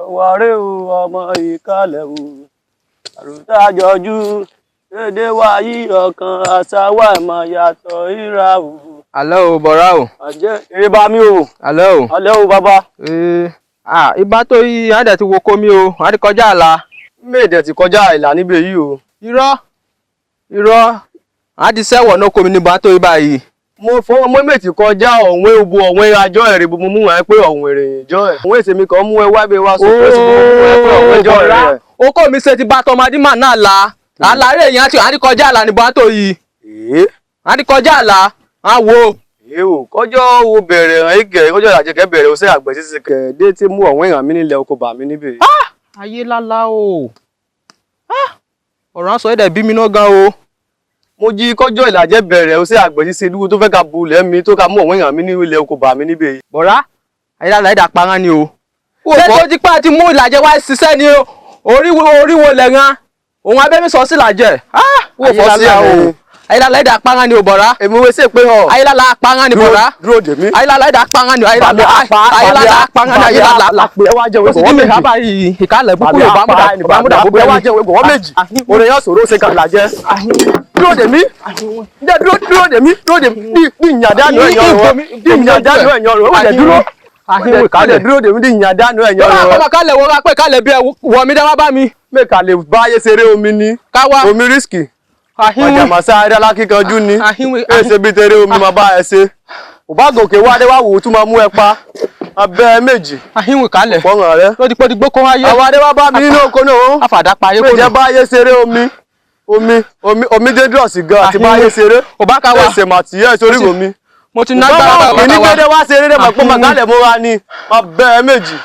Ọ̀wárẹ̀ o, ọmọ ìkálẹ̀ o, àròtàjọjú èdè wa yí ọ̀kan, àṣà wa ìmọ̀ yàtọ̀ ìra o. Alẹ́ o, bọ̀rá o. Àjẹ́ eré bá mi o. Alẹ́ o. Alẹ́ o, bàbá. Ee, ah, ibà tó yí á dẹ̀ ti wo komi o, á ti kọjá àlà. Méèdè ti kọjá ìlà níbẹ̀ yìí o. Irọ́ irọ́, á ti sẹ́wọ̀n náà komi nígbà tó yí báyìí. Mo fọwọ́ mo méjì kọjá ọ̀wọ́n ebu ọ̀wọ́n ajọ́ ẹ̀rẹ̀ bu mo mú wọn pé ọ̀wọ́n èrè ìjọ ẹ̀. Òun èsè mi kan mú ẹ wá bí wá sọ pé sí mo mú ẹ pé ọ̀wọ́n ìjọ ẹ̀rẹ̀. Oko mi ṣe ti bá tọmọdé mà náà la. Àlàyé yẹn á ti kọjá àlà nígbà tó yí. Èé. Á ti kọjá àlà, á wo. Èé o, kọjọ́ wo bẹ̀rẹ̀ ràn ígẹ̀ kọjọ́ ìlàjẹ̀kẹ́ bẹ̀rẹ̀ ọsẹ́ àgbẹ̀ sísè kẹ̀ dé tí mú ọ̀wọ́n ìràn mi nílẹ̀ oko bà mí níbẹ̀. Ayé lálá o. Ọ̀rọ̀ aṣọ ẹ̀dẹ̀ bí mi náà gan o. Mo jí kọjọ́ ìlàjẹ́ bẹ̀rẹ̀ ọsẹ́ àgbẹ̀ sísè dúró tó fẹ́ ka bulẹ̀ mi tó ka mú ọ̀wọ́n ìràn mi nílẹ̀ oko bà mí níbẹ̀. Bọ̀rá, ayé lálá ẹ̀dà para ni o. Ṣé tó ti pẹ́ àti mú ìlàjẹ wá ṣiṣẹ́ ni o? Orí wo lẹ̀ gan? Òun abẹ́mi sọ sí ìlàjẹ. Wò fọ́ sí ẹ̀. Ayé lálá ẹ̀dà para ni o, bọ̀rá. Èmi wo ṣe pé hàn. Ayé lálá para ni, bọ̀rá. Dúró dè mí. Ayé lálá ẹ̀dà para ni o. Ayé lálá para ni, ayé lálá. Ẹ wá jẹun Ó sì ní mi sábà yìí ìkálẹ̀ búkú yóò bá múdà bá múdà bó ẹ wá jẹun egbò wọ́n méjì. Orin yẹn sọ̀rọ̀ ṣe kàlà jẹ́. Dúró dè mí. Ǹjẹ́ dúró dúró dè mí, dúró dè mí ní ìyàdánù ẹ̀yàn rẹ̀, ní ìyàdánù ẹ̀yàn rẹ̀, ó lè dúró. Àhíwò Ó lè ìkálẹ̀. dúró dè mí ní ìyàdánù ẹ̀yàn Lọ́wọ́ rẹ̀. àkọ́mọ kálẹ̀ wọ́n rápẹ́ kálẹ̀ bí ẹ wọ̀ mí dáwọ́ bá mi. Mẹ́ka lè bá ayé ṣeré omi ní. Káwá. Omi rísìkì. Àhíwò. Ọ̀jàmọ̀sá ayédálákíkanjú kíkanjú ni. Àhíwò. Ẹ ṣe bí tẹ̀rẹ̀ omi máa bá ẹ ṣe. Ò bá gòkè wá dé wá wò ó tún máa mú ẹ pa. Abẹ́ méjì. Àhíwò ìkálẹ̀. Fọ́nrán rẹ. Ló ti pọ́ ti gbókó wáyé. Àwọn adé wá bá mi nínú oko náà. Àfàdá parí kò Méje ní. bá ayé ṣeré omi. Omi omi omi dangerous gan àti bá ayé ṣeré. Ò bá ká wá. Ẹsẹ̀ màtí ẹ̀ sórí omi. Mo ti ná gbára Bàbá bàbá òkè ní wa. gbédé wá ṣeré rẹ̀ mọ̀ pé màgálẹ̀ mo ra ni. Má bẹ́ẹ̀ méjì.